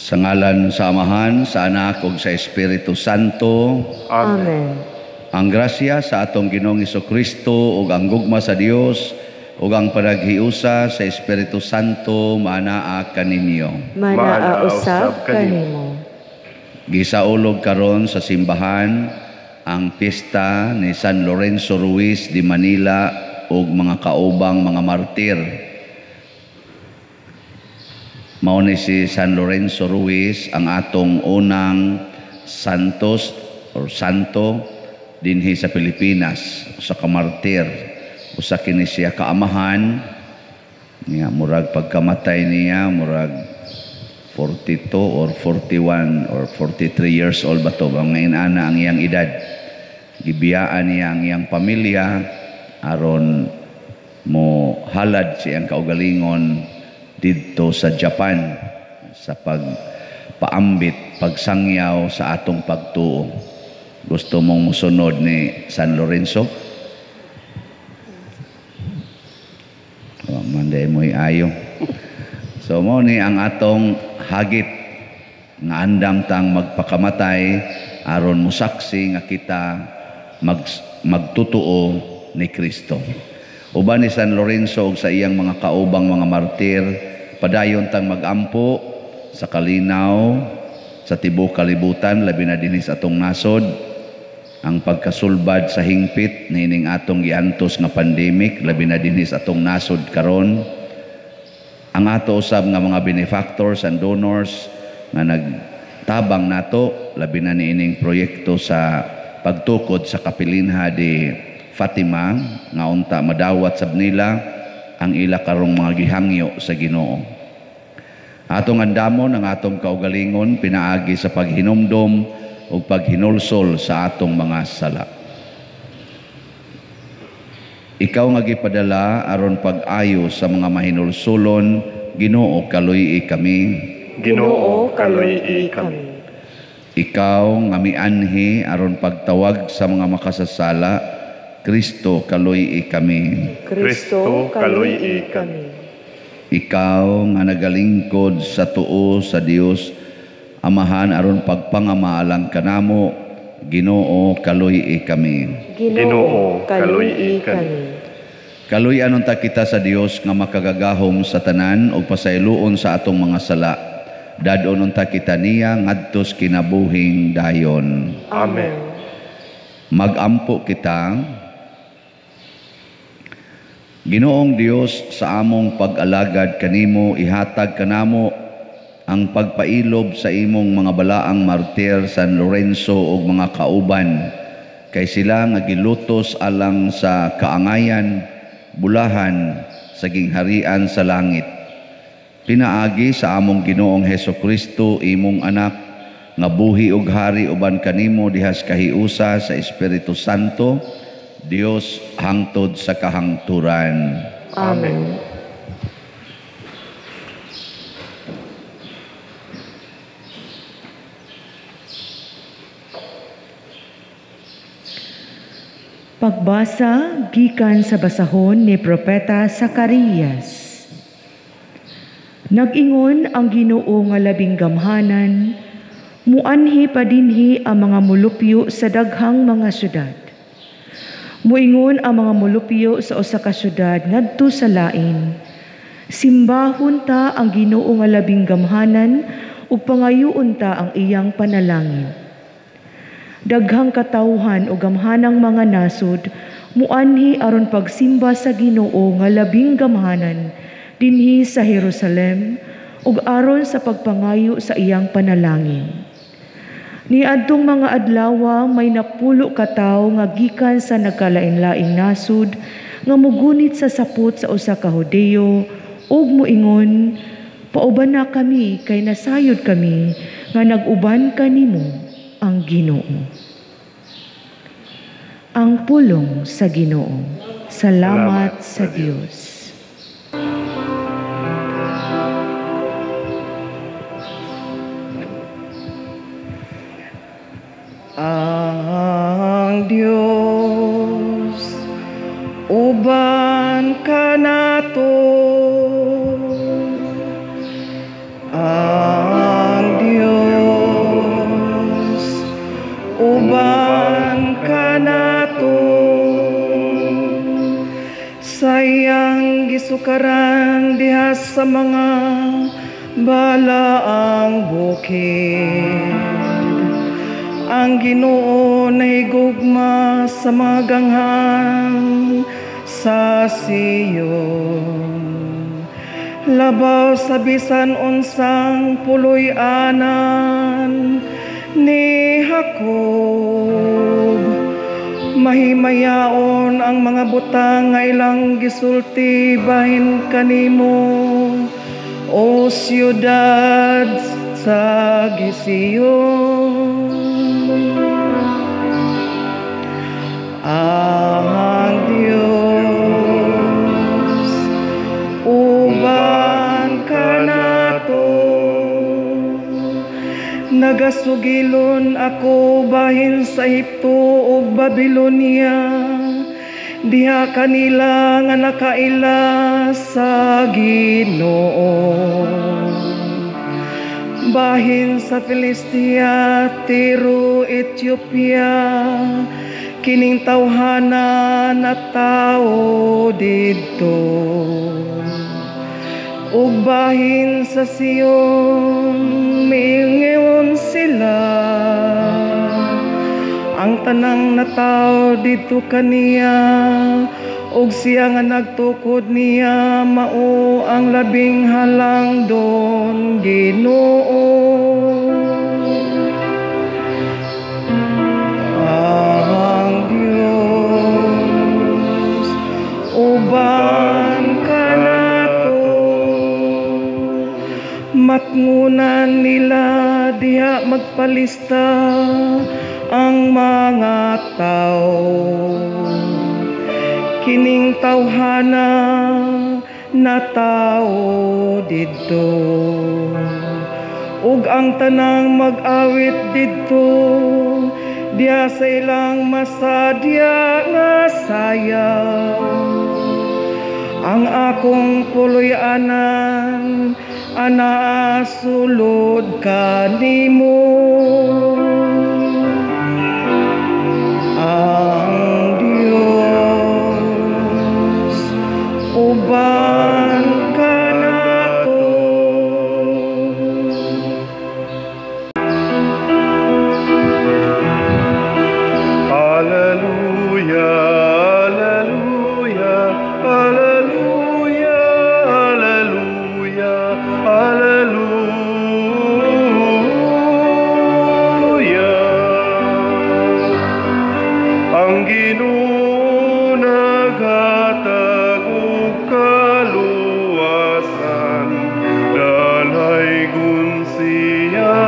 Sa ngalan sa Amahan, sa Anak ug sa Espiritu Santo. Amen. Ang grasya sa atong Ginoong Kristo ug ang gugma sa Dios ug ang panaghiusa sa Espiritu Santo maanaa kaninyo. Manaa usab kanimo. Gisaulog karon sa simbahan ang piyesta ni San Lorenzo Ruiz de Manila ug mga kaubang mga martir. Mao ni si San Lorenzo Ruiz ang atong unang santos or santo dinhi sa Pilipinas, usa ka martir. Usa kini siya kaamahan niya, murag pagkamatay niya murag 42 or 41 or 43 years old ba to, ngayon ana ang iyang edad. Gibiyaan niya ang iyang pamilya aron mo halad siyang kaugalingon didto sa Japan sa pagpaambit, pagsangyaw sa atong pagtuo. Gusto mong musunod ni San Lorenzo? Oh, manday mo'y ayo. So mo ni ang atong hagit nga andam tang magpakamatay aron musaksi nga kita magtutuo ni Kristo. Uban ni San Lorenzo ug sa iyang mga kaubang mga martir, padayon tang magampo sa kalinaw sa tibuok kalibutan, labi na dinhi sa atong nasod, ang pagkasulbad sa hingpit niining atong giantos nga pandemic, labi na dinhi sa atong nasod karon. Ang ato usab nga mga benefactors and donors nga nagtabang nato, labi na niining proyekto sa pagtukod sa Kapilinha de Fatima, nga unta madawat sab nila ang ila karong mga gihangyo sa Ginoo. Atong andamon ang atong kaugalingon pinaagi sa paghinumdom ug paghinulsol sa atong mga sala. Ikaw nga gipadala aron pag-ayo sa mga mahinulsulon, Ginoo, kaluy-i kami. Ginoo, kaluy-i kami. Ikaw nga mianhi aron pagtawag sa mga makasasala, Kristo, kaluy-i kami. Kristo, kaluy-i kami. Ikaw nga nagalingkod sa tuo sa Dios Amahan aron pagpangamaalang kanamo, Ginoo, kaluy-i kami. Ginoo, kaluy-i kami. Kaluy-an unta kita sa Dios nga makagagahom sa tanan ug pasayloon sa atong mga sala. Dad-on unta kita niya ngadtos kinabuhing dayon. Amen. Magampo kita. Ginoong Dios, sa among pag-alagad kanimo, ihatag kanamo ang pagpailob sa imong mga balaang martir San Lorenzo ug mga kauban, kay sila nga gilutos alang sa kaangayan, bulahan sa gingharian sa langit. Pinaagi sa among Ginoong Heso Kristo, imong anak, nga buhi ug hari uban kanimo dihas kahiusa sa Espiritu Santo, Dios hangtod sa kahangturan. Amen. Pagbasa gikan sa basahon ni Propeta Zacarias. Nag-ingon ang Ginoo nga labing gamhanan, muanhi padinhi ang mga mulupyo sa daghang mga syudad. Muingon ang mga mulupyo sa usa ka syudad ngadto sa lain. Simbahon ta ang Ginoo nga labing gamhanan ug pangayoon ta ang iyang panalangin. Daghang katawhan o gamhanang mga nasod muanhi aron pagsimba sa Ginoo nga labing gamhanan dinhi sa Jerusalem ug aron sa pagpangayo sa iyang panalangin. Niadtong mga adlawa may 10 ka tawo nga gikan sa nagkalain-laing nasod nga mugunit sa sapot sa usa ka Hudeo ug muingon, pauban na kami kay nasayod kami nga nag-uban kanimo ang Ginoo. Ang pulong sa Ginoo. Salamat sa Dios. Ang Dios uban kanato. Ang gisukaran diha sa mga balaang bukid. Ang Ginoo nahigugma sa mga ganghan sa Sion. Labaw sa bisan unsang puloy-anan ni Jacob. Mahimayaon ang mga butang nga ilang gisulti bahin kanimo, o siyudad sa Gision. Ang Dios uban kanato, nagasugilon ako bahin sa Ehipto ug Babilonia, diha kanila nga nakaila sa Ginoo. Bahin sa Filistia, Tiro, Ethiopia, kining tawhana na tao didto. Ug bahin sa Sion, miingon sila, ang tanang nataw didto kaniya, ug siya nga nagtukod niya, mao ang labing halangdon Ginoo. Ang Dios uban kanato, matngunan nila diha magpalista ang mga tao. Kining tawhana na tao didto, ug ang tanang mag-awit didto diha sa ilang masadya nga sayaw. Ang akong puloy-anan anaa sulod kanimo. Ang Dios uban kanato. Alleluia, alleluia, alleluia, alleluia, alleluia. Ang Ginoo naghatag og kaluwasan, dalaygon siya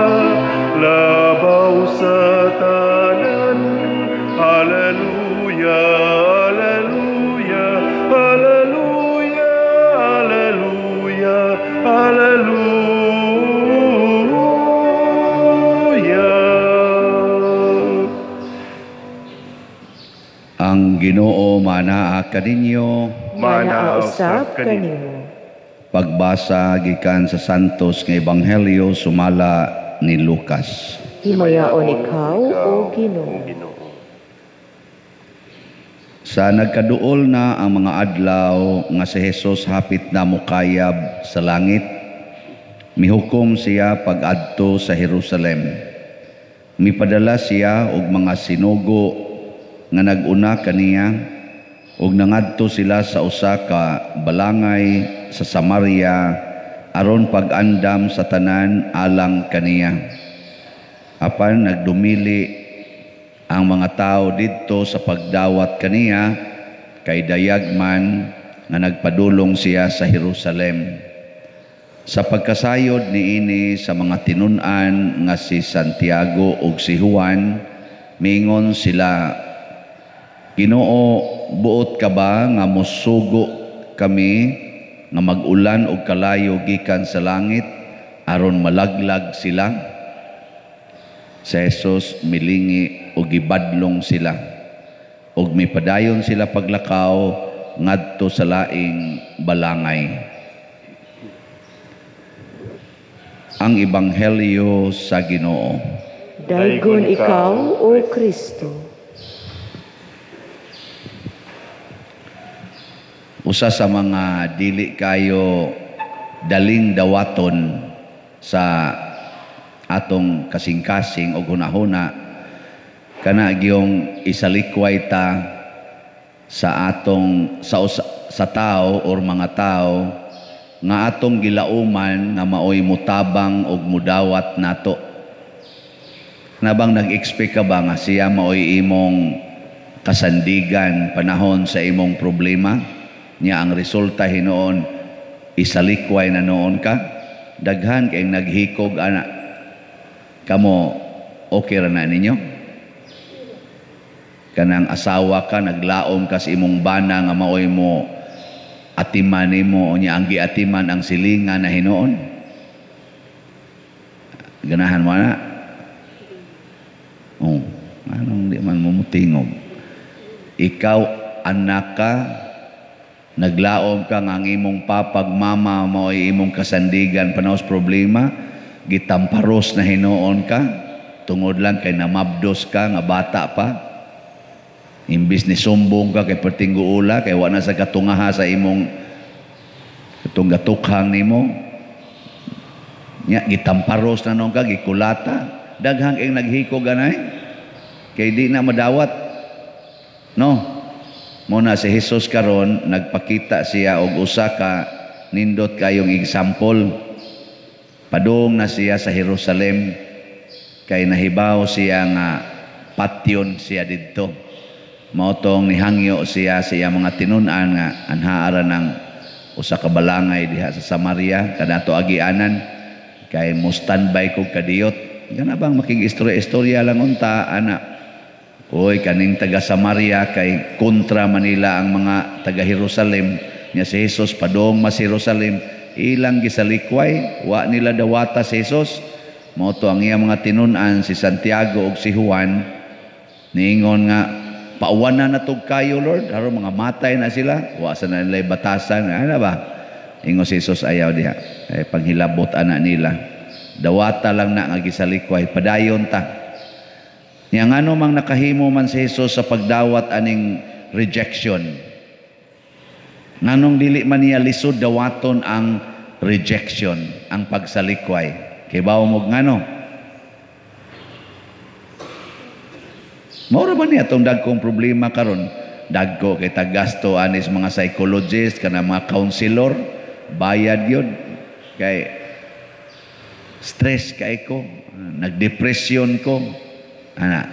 labaw sa tanan. Alleluia, alleluia, alleluia, alleluia, alleluia. Ang Ginoo manaa kaninyo. Manaa usab kanimo. Pagbasa gikan sa Santos nga Ebanghelyo sumala ni Lucas. Himayaon ikaw, o Ginoo. Sa nagkaduol na ang mga adlaw nga si Jesus hapit na mukayab sa langit, mihukom siya pag-adto sa Jerusalem. Mipadala siya og mga sinugo nga nag-una kaniya, ug nangadto sila sa usa ka balangay sa Samaria aron pag-andam sa tanan alang kaniya. Apan nagdumili ang mga tao didto sa pagdawat kaniya, kay dayag man nga nagpadulong siya sa Jerusalem. Sa pagkasayod niini sa mga tinun-an nga si Santiago ug si Juan, mingon sila, Ginoo, buot ka ba nga mosugo kami nga mag-ulan og kalayo gikan sa langit aron malaglag sila? Si Jesus milingi og gibadlong sila, ug mipadayon sila paglakaw ngadto sa laing balangay. Ang Ebanghelyo sa Ginoo. Daygon ikaw, O Kristo. Usa sa mga dili kayo daling dawaton sa atong kasing-kasing o hunahuna kana gyung isalikway ta sa atong sa tao or mga tao nga atong gilauman nga maoy mutabang og mudawat nato. Nabang nag-expect ka ba nga siya maoy imong kasandigan panahon sa imong problema? Nya ang resulta hinuon isalikway na noon ka. Daghan kay naghikog ana. Kamo okay ra na ninyo? Kanang asawa ka, naglaom ka sa imong bana nga maoy mo atiman nimo, unya ang giatiman ang silingan na hinuon. Ganahan mo na? Oh, anong di man mo mutingog? Ikaw anak ka, naglaom ka nga ang imong papag mama mo ay imong kasandigan panahos problema, gitamparos na hinuon ka, tungod lang kay namabdos ka nga bata pa. Imbis ni sumbong ka kay pertingguula, kay wa na sa katungaha sa imong katong gatukhang nimo. Nya gitamparos na noon ka, gikulata. Daghang kay naghikog anay kay di na madawat. No? Muna si Jesus karon nagpakita siya og usa ka nindot kayong example. Padung na siya sa Jerusalem kay nahibaw siya nga patyon siya didto. Mao tong nihangyo siya sa iyang mga tinun-an nga anhaara ng usa ka balangay diha sa Samaria kanato agianan kay mo standby kog kadiyot. Kana bang makig-istorya-istorya lang unta ana. Oy, kaning taga Samaria kay kontra Manila ang mga taga Jerusalem. Nya si Jesus padung mas Jerusalem, ilang gisalikway, wa nila dawata si Jesus. Mao to ang iyang mga tinun-an si Santiago ug si Juan niingon nga pauwanan na tug kayo, Lord, aron mga matay na sila, wa sa na nila batasan, ana ba? Ingon si Jesus, ayaw diha. Eh, panghilabot ana nila. Dawata lang na nga gisalikway, padayon ta. Nya ngano mang nakahimo man si Jesus sa pagdawat aning rejection? Nganong dili man niya lisod dawaton ang rejection, ang pagsalikway? Kay bawo mo ngano? Maura ba niya itong dagkong problema karon? Dagko kay tagasto anis mga psychologist, kana mga counselor, bayad yun. Kay stress kay ko, nagdepresyon ko. Ana.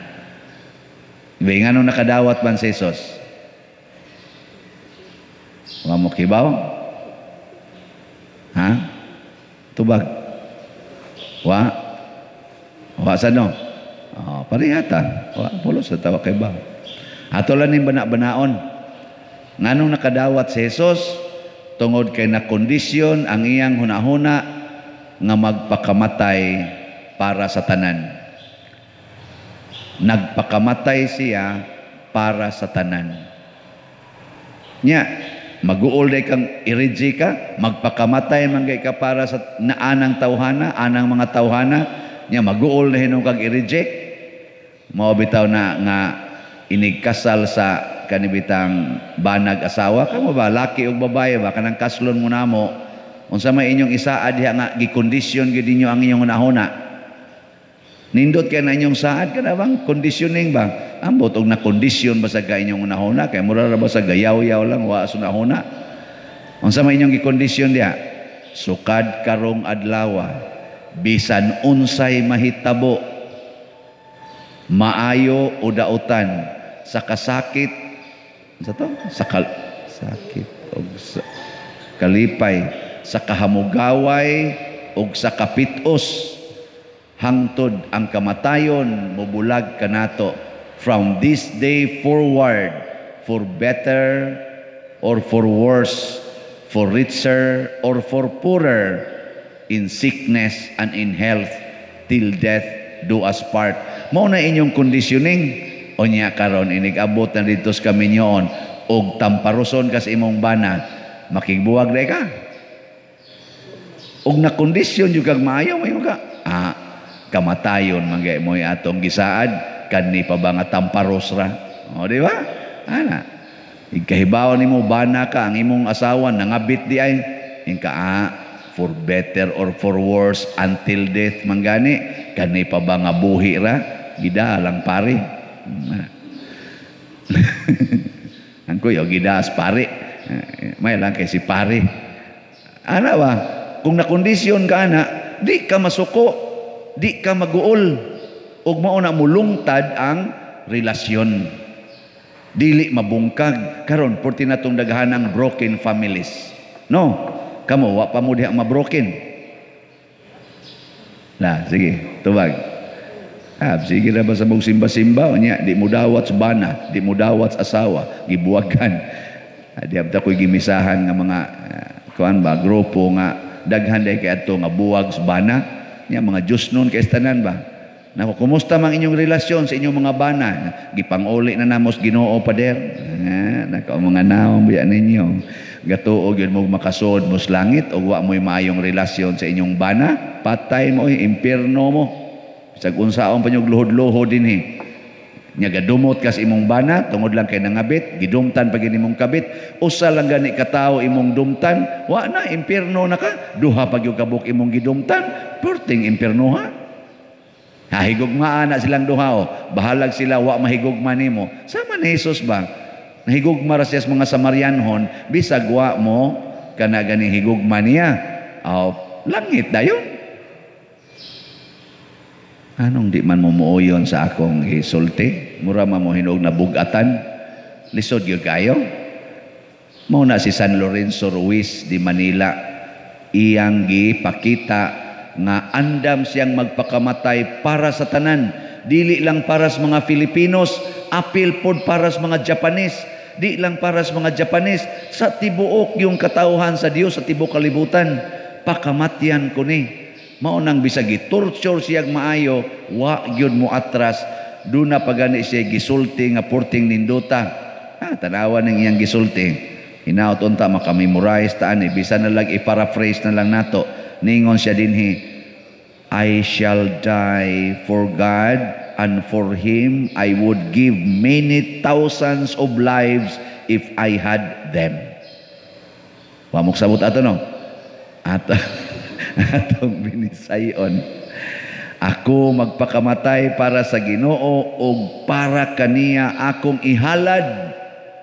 Ibig nga nung nakadawat man si Jesus? Wa mo kibaw? Ha? Tubag? Wa? Wa sa no? Oh, parihata. Wa pulos sa tawa kay ba. Ato lang ning bana-banaon. Nganong nakadawat si Jesus? Tungod kay nakondisyon ang iyang hunahuna nga magpakamatay para sa tanan. Nagpakamatay siya para sa tanan. Nya, maguol day kang iriji ka, magpakamatay man kay ka para sa naanang tawhana, anang mga tawhana, nya maguol na hinong kag i-reject. Mao bitaw na nga inigkasal sa kanibitang banag asawa kamo ba, laki og babae ba, kanang kaslon mo namo, unsa may inyong isaad diha nga gikondisyon gyud ninyo ang inyong hunahuna. Nindot kay na inyong saad kana bang conditioning ba? Ambot og na kondisyon ba sa ka inyong hunahuna kay mura ra ba sa gayaw-yaw lang wa sa hunahuna. Unsa may inyong gikondisyon diha? Sukad karong adlaw, bisan unsay mahitabo, maayo o dautan, sa kasakit, sa to? Sa sakit og sa kalipay, sa kahamugaway og sa kapitos, hangtod ang kamatayon mobulag kanato. From this day forward, for better or for worse, for richer or for poorer, in sickness and in health, till death do us part. Mao na inyong conditioning. Unya karon inig-abot na dito sa kaminyoon og tamparoson kas imong bana, makigbuwag day ka. Og na kondisyon jud kag maayo mayo ka. Ah, kamatayon man gay mo'y atong gisaad, kanni pa ba nga tamparos ra. O, di ba? Ana. Ikahibaw nimo bana ka, ang imong asawa nangabit di ay ingka ah, for better or for worse, until death man gani, kani pa ba nga buhi ra gida lang pare. Ang kuyo gidas pare, may lang kay si pare ana ba. Kung nakondisyon ka ana, di ka masuko, di ka maguol, ug mao na mulungtad ang relasyon, dili mabungkag. Karon porti natong daghan ang broken families, no? Kamo, wa pa mo diha ma-broken na? Sige, tubag. Ah, sige na ba sa mong simba-simba nya di mo dawat sa bana, di mo dawat sa asawa, gibuwagan. Ah, di abta ko'y gimisahan nga mga kuan ba, grupo nga daghan day kay adto nga buwag sa bana nya, mga Diyos nun kay tanan ba. Nako, kumusta mang inyong relasyon sa inyong mga bana? Gipanguli na namos Ginoo, pader. Ah, nako, mga naong biya ninyo. Gatuo gyud mo makasod mo sa langit ug wa mo'y maayong relasyon sa inyong bana, patay mo, impierno mo. Bisag unsaon pa nyog luhod-luhod dinhi. Nya gadumot kas imong bana tungod lang kay nangabit, gidumtan pa gid imong kabit, usa lang gani ka tawo imong dumtan, wa na, impierno na ka. Duha pa gyud kabuk imong gidumtan, perting impierno ha. Hahigugmaan na silang duha o. Bahalag sila wa mahigugma nimo. Sama ni Jesus ba? Nahigugma ra siya sa mga Samarianhon, bisag wa mo kana ganing higugma niya. O, langit dayon. Anong di man mo muoyon sa akong gisulti? Mura man mo hinuog na bugatan. Lisod gyud kayo. Mao na si San Lorenzo Ruiz di Manila, iyang gipakita nga andam siyang magpakamatay para sa tanan, dili lang para sa mga Filipinos, apil pod para sa mga Japanese, di lang para sa mga Japanese, sa tibuok yung katauhan sa Dios sa tibuok kalibutan. Pakamatyan ko ni. Mao nang bisag gitorture siyag maayo, wa gyud mo atras. Duna pa gani siya gisulti nga porting nindota. Ah, tanawa ning iyang gisulti. Hinaot unta makamemorize ta ani, bisan na lang i-paraphrase na lang nato. Ningon siya dinhi, "I shall die for God, and for Him I would give many thousands of lives if I had them." Wa mo sabot ato, no? Ato atong binisayon. Ako magpakamatay para sa Ginoo ug para kaniya akong ihalad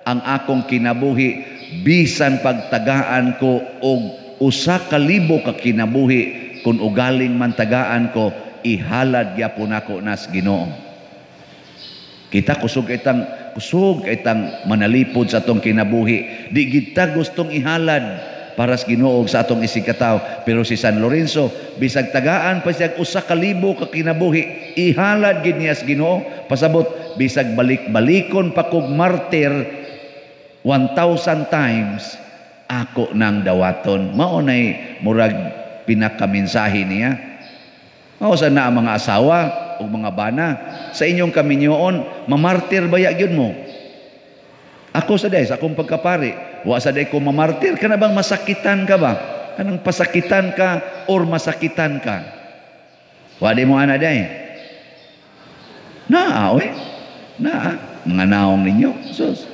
ang akong kinabuhi, bisan pagtagaan ko og 1,000 ka kinabuhi, kung ugaling man tagaan ko, ihalad gyapon nako nas Ginoo. Kita kusog itang manalipod sa atong kinabuhi. Di kita gustong ihalad para sa Ginoo sa atong isigkatawo. Pero si San Lorenzo, bisag tagaan pa siya 1,000 ka kinabuhi, ihalad gid niya sa Ginoo. Pasabot, bisag balik-balikon pa kog martir 1,000 times, ako nang dawaton. Mao nay murag pinakamensahe niya. Mao sa na ang mga asawa o mga bana sa inyong kaminyoon, mamartir baya gyud mo? Ako sa day, sa akong pagkapari, wa sa day ko mamartir. Kana bang masakitan ka ba? Kanang pasakitan ka or masakitan ka? Wa di mo ana day. Naa, oy. Naa. Mga naong ninyo. Sus.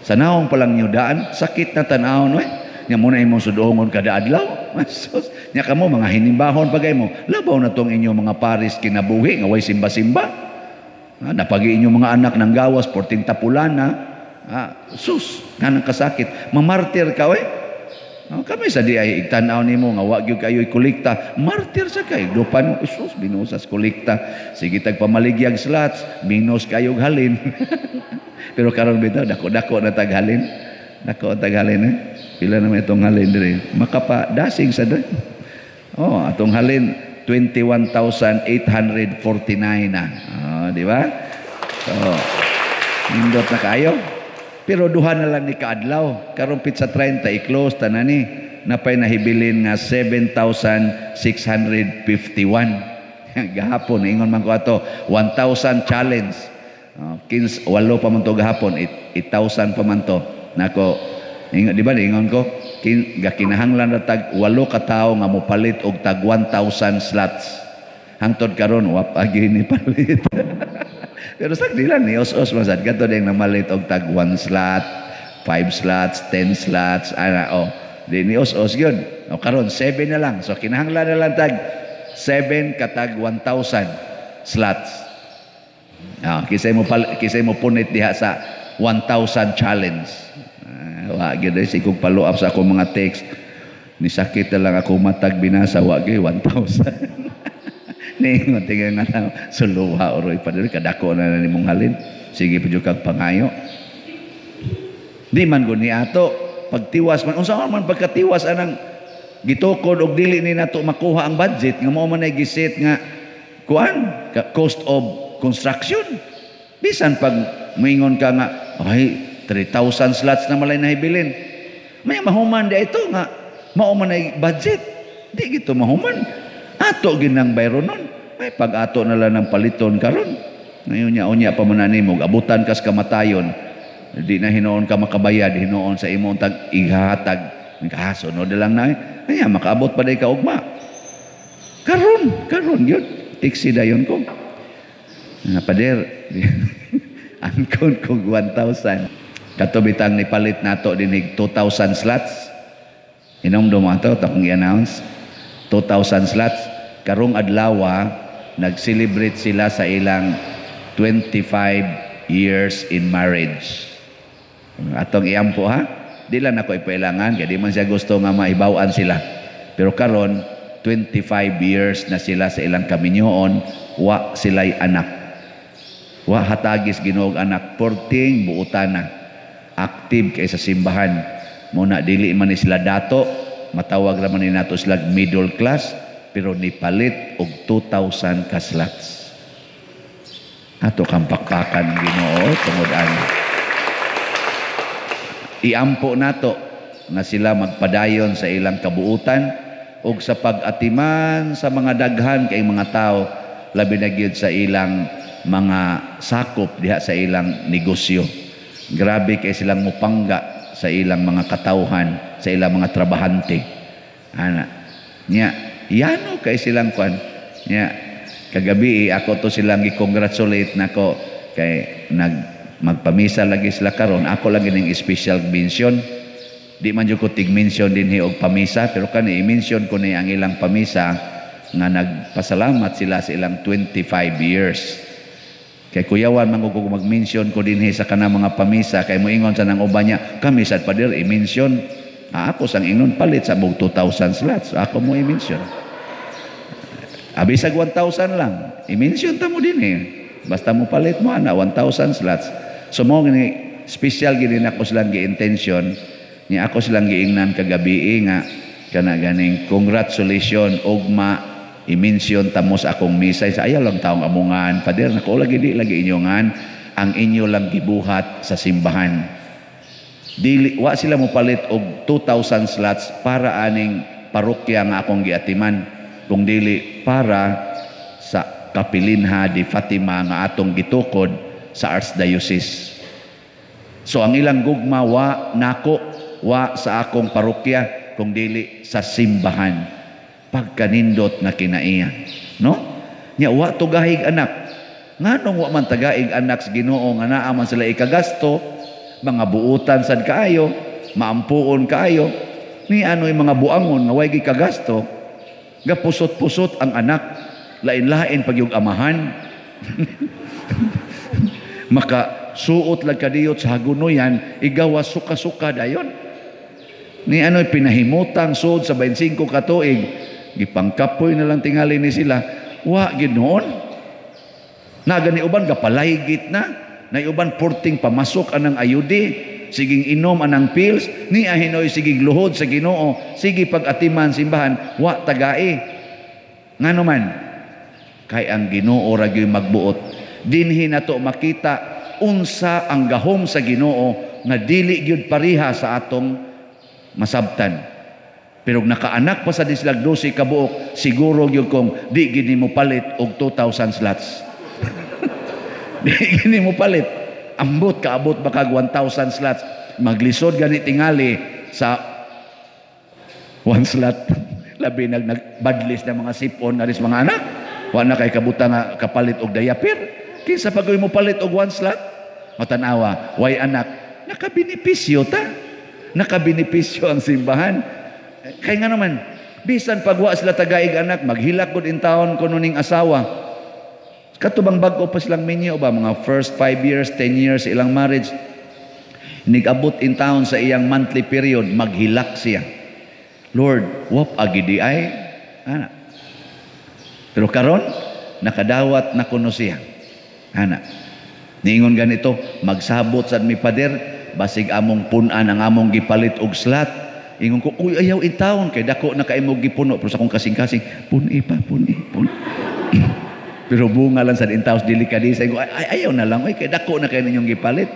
Sa naong pa lang niyo daan, sakit na tan-awon, oy. Nya mo na imong sudongon kada adlaw. Sus. Nya kamo mga hinimbahon pagay mo. Labaw na tong inyong mga paris kinabuhi nga way simba-simba. Ah, napagi inyong mga anak ng gawas, porting tapulana. Ah, sus, nganang kasakit. Mamartir ka, oy. Oh, kami sa di ay igtan-aw nimo nga wa gyud kayo'y kolekta. Martir sa kay. Dupan, sus, binusas kolekta. Sige tag pamaligyag slots, minus kayog halin. Pero karon bitaw dako-dako na tag halin. Dako tag halin eh. Pila naman itong halin dire? Makapa dasig sa doon. Oh, atong halin 21,849 na. Oh, di ba? So, nindot na kayo. Pero duha na lang ni kaadlaw. Karong pizza 30 i-close tanan ni. Napay nahibilin nga 7,651. Gahapon ingon man ko ato 1,000 challenge. Oh, 15 walo pa man to gahapon, 8,000 pa man to. Nako, ingon, di ba ingon ko gakinahanglan ra tag 8 ka tawo nga mopalit og tag 1,000 slots. Hangtod karon wa pa gyud ni palit. Pero sa dila ni os-os man sad kadto ding namalit og tag 1 slot, 5 slots, 10 slots, ana oh. Di ni os-os gyud. O karon 7 na lang. So kinahanglan na lang tag 7 katag 1,000 slots. Ah, kisay mo punit diha sa 1,000 challenge. Wa gyud eh, sikog follow up sa akong mga text. Ni sakit na lang ako matag binasa, wa gyud 1,000. Ni tingnan nga tao, suluha oroy pa diri kadako na nimong halin. Sige pa jud kag pangayo. Di man gud ni ato pagtiwas man, unsa man pagkatiwas anang gitukod og dili ni nato makuha ang budget nga mao man ay giset nga kuan cost of construction. Bisan pag moingon ka nga ay 3,000 slots na malay nahibilin, may mahuman di ito nga mao man ay budget, di gito mahuman ato ginang bayro nun. May pag ato na lang ng paliton karon ngayon niya, unya pa man nimo abutan kas kamatayon, di na hinuon ka makabayad hinuon sa imong tag ihatag kasunod na lang na kaya makaabot pa day ka ugma. Karon karon gyud tiksi dayon ko nga pader angkon kog 1,000 kato bitang nipalit nato dinig 2,000 slots. Inomdom ato akong i-announce 2,000 slots. Karong adlaw nag-celebrate sila sa ilang 25 years in marriage. Atong iampo ha, di lang ako ipailangan kay di man siya gusto nga maibaw-an sila. Pero karon 25 years na sila sa ilang kaminyoon, wa sila'y anak. Wa hatagis Ginoo anak, porting buutan na. Active kay sa simbahan. Muna dili man ni sila dato, matawag ra man ni nato sila middle class, pero nipalit og 2,000 ka slots. Ato kang pakpakan Ginoo tungod ani. Iampo nato nga sila magpadayon sa ilang kabuutan ug sa pag-atiman sa mga daghan kay mga tao, labi na gyud sa ilang mga sakop diha sa ilang negosyo. Grabe kay silang mupangga sa ilang mga katawhan, sa ilang mga trabahante. Ana nya yano kay silang kwan nya kagabi ako to silang gi-congratulate nako kay nag magpamisa lagi sila karon. Ako lagi ning special mention. Di man jud ko tig-mention dinhi og pamisa, pero kani i-mention ko ni ang ilang pamisa nga nagpasalamat sila sa ilang 25 years. Kay kuyawan man ko mag-mention ko dinhi sa kanang mga pamisa kay moingon sa nang uban niya, kami sad pader i-mention. Ah, ako sang ingnon palit sa bug 2,000 slots. Ako mo i-mention. Abisag 1,000 lang. I-mention ta mo dinhi. Basta mo palit mo ana 1,000 slots. So mo gini special gini nako silang gi-intention niya, ako silang giingnan kagabi nga kana ganing congratulations ugma i-mention tamo sa akong misa. Sa ayaw lang taong amungan pader nako lagi di lagi inyongan ang inyo lang gibuhat sa simbahan. Dili wa sila mo palit og 2,000 slots para aning parokya nga akong giatiman, kung dili para sa Kapilinha di Fatima nga atong gitukod sa Archdiocese. So ang ilang gugma wa nako, wa sa akong parokya, kung dili sa simbahan. Pagkanindot na kinaiya, no? Nya wa tugahig anak. Nganong wa man tagaig anak sa Ginoo nga naa man sila ikagasto, mga buutan sad kaayo, maampuon kaayo, ni ano'y mga buangon nga way gikagasto, gapusot-pusot ang anak, lain-lain pag yung amahan. Maka suot lang kadiyot sa hagunoyan, igawa suka-suka dayon. Ni ano'y pinahimutang suod sa 25 ka tuig, gipangkapoy na lang tingali ni sila, wa ginoon. Nagani uban gapalaygit na, naiuban porting pamasok anang ayudi, siging inom anang pills, ni ahinoy siging luhod sa Ginoo, sige pag-atiman simbahan, wa tagae. Ngano man, kay ang Ginoo ra gyud magbuot. Dinhi nato makita unsa ang gahom sa Ginoo nga dili gyud pareha sa atong masabtan. Pero nakaanak pa sa dislag 12 ka buok, siguro gyud kong di gid nimo palit og 2,000 slots. Di gid nimo palit. Ambot kaabot bakag 1,000 slots. Maglisod gani tingali sa one slot. Labi nagbadlis na mga sipon na mga anak. Wa na kay kabuta nga kapalit og diaper. Kinsa pa mo palit og one slot? Matanawa, way anak. Nakabenepisyo ta. Nakabenepisyo ang simbahan. Kay nga naman, bisan pagwa sila tagaig anak, maghilak gud in taon kuno ning asawa. Katubang bag-o pa silang minyo ba, mga first 5 years, 10 years ilang marriage, nigabot in taon sa iyang monthly period, maghilak siya. Lord, wap agi di ay ana. Pero karon nakadawat na kuno siya. Ana. Niingon ganito, magsabot sad mi, pader, basig among punan ang among gipalit og slot. Ingon ko, "Uy, ayaw in taon kay dako na kay mo gipuno." Pero sa akong kasing-kasing, puni pa, puni, puni. Pero bunga lang sa intaws delikadesa. Ingon ko, ay, ayaw na lang, uy, kay dako na kay ninyong gipalit.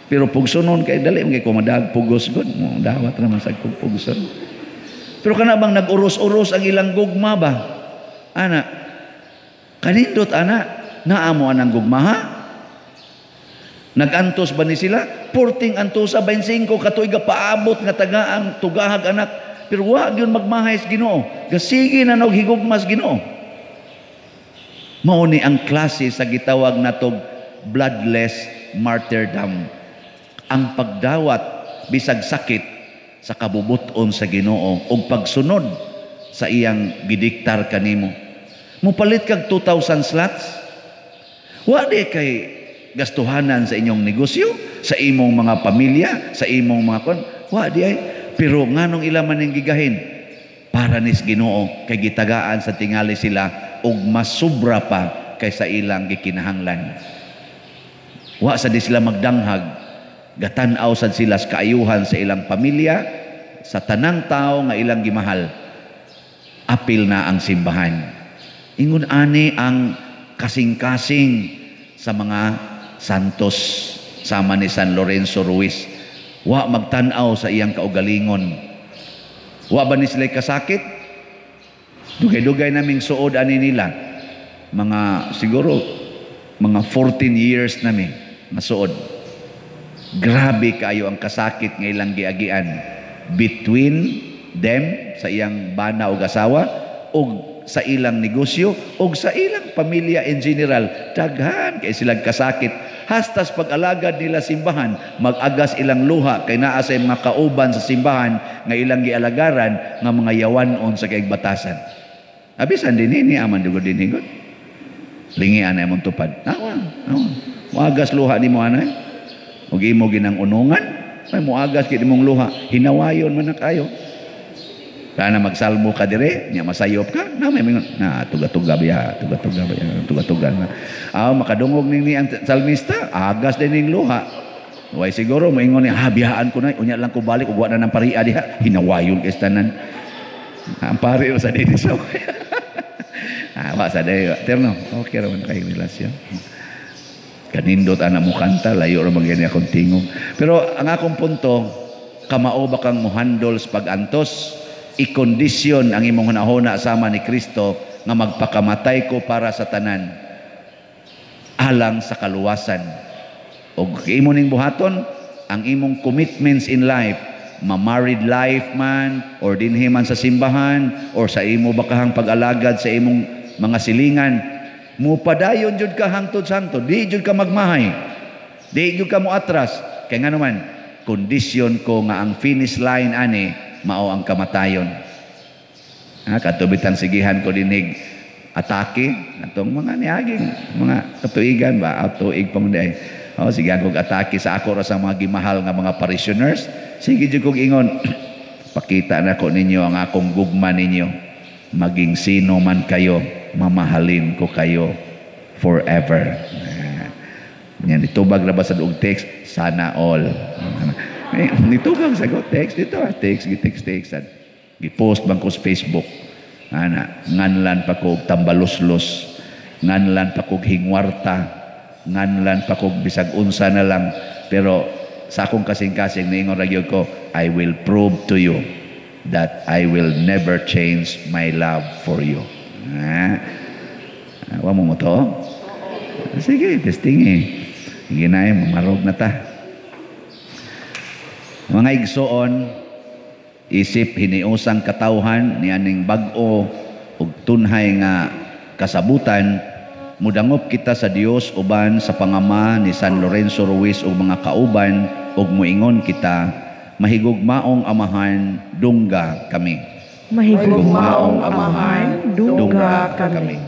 Pero pugsonon kay dali man kay ko madag pugos gud mo dawat naman sa kong pugson. Pero kana bang nag-uros-uros ang ilang gugma ba? Ana. Kanindot ana, naamo anang gugma ha? Nagantos ba ni sila? Porting antosa 25 ka tuig paabot nga tagaang tugahag anak. Pero wa gyud magmahay sa Ginoo. Gasige na nog higugmas Ginoo. Mao ni ang klase sa gitawag natog bloodless martyrdom. Ang pagdawat bisag sakit sa kabubuton sa Ginoo ug pagsunod sa iyang gidiktar kanimo. Mupalit kag 2,000 slots? Wa di kay gastuhanan sa inyong negosyo, sa imong mga pamilya, sa imong mga kon, wa di ay. Pero nganong ila man ning gigahin? Para nis Ginoo kay gitagaan sa tingali sila og mas sobra pa kaysa ilang gikinahanglan. Wa sa di sila magdanghag, gatan-aw sad sila sa kaayuhan sa ilang pamilya, sa tanang tao nga ilang gimahal. Apil na ang simbahan. Ingon ani ang kasing-kasing sa mga santos sama ni San Lorenzo Ruiz. Wa magtan-aw sa iyang kaugalingon. Wa ba ni sila kasakit? Dugay-dugay naming suod ani nila. Mga siguro mga 14 years nami masuod. Grabe kaayo ang kasakit nga ilang giagian between them sa iyang bana og asawa og sa ilang negosyo og sa ilang pamilya in general. Daghan kay silang kasakit. Hastas pag-alagad nila simbahan, mag-agas ilang luha kay naa sa mga kauban sa simbahan nga ilang gialagaran nga mga yawanon sa kaigbatasan. Abisan din ni aman dugo din higot. Lingian na imong tupad. Awa, awa. Muagas luha nimo anay. Ug imo ginang unungan, ay muagas gid imong luha. Hinawayon man na kayo. Kana magsalmo ka dire, nya masayop ka, na may mingon, na tuga-tuga biya, tuga-tuga biya, tuga-tuga na. Ah, makadungog ning ni ang salmista, agas din ning luha. Way siguro moingon niya, ha, biyaan ko na, unya lang ko balik ug wa na ng paria diha, hinawayon kay tanan. Ang pari sa dinhi sa. Ah, wa sa day, terno. Okay ra man kay relasyon. Kanindot ana mo kanta, layo ra man gani akong tingog. Pero ang akong punto, kamao ba kang mohandol sa pag-antos? I-kondisyon ang imong hunahuna sama ni Kristo nga magpakamatay ko para sa tanan alang sa kaluwasan. Og imo ning buhaton ang imong commitments in life, ma-married life man or dinhi man sa simbahan or sa imo bakahang pag-alagad sa imong mga silingan, mupadayon jud ka hangtod santo, di jud ka magmahay, di jud ka moatras. Kay nga naman, kondisyon ko nga ang finish line ani mao ang kamatayon. Ha, katubitan sigihan ko dinig atake atong mga niaging mga katuigan ba, tuig pa man di ay. Oh, sigihan kog atake sa ako ra sa mga gimahal nga mga parishioners. Sige jud kog ingon, pakita na ko ninyo ang akong gugma ninyo. Maging sino man kayo, mamahalin ko kayo forever. Yan, itubag na ba sa og text? Sana all. Eh, nitubag sa ko text dito, text, text, text. Gipost bang ko sa Facebook. Ana, nganlan pa ko og tambaluslos, nganlan pa kog hingwarta, nganlan pa kog bisag unsa na lang. Pero sa akong kasing-kasing niingon ra gyud ko, I will prove to you that I will never change my love for you. Ha? Wa mo mo to? Sige, testing eh. Sige na eh, mamarog na ta. Mga igsoon, isip hiniusang katawhan ni aning bag-o ug tunhay nga kasabutan, mudangop kita sa Dios uban sa pangama ni San Lorenzo Ruiz ug mga kauban ug moingon kita, mahigugmaong Amahan, dungga kami. Mahigugmaong Amahan, dungga kami.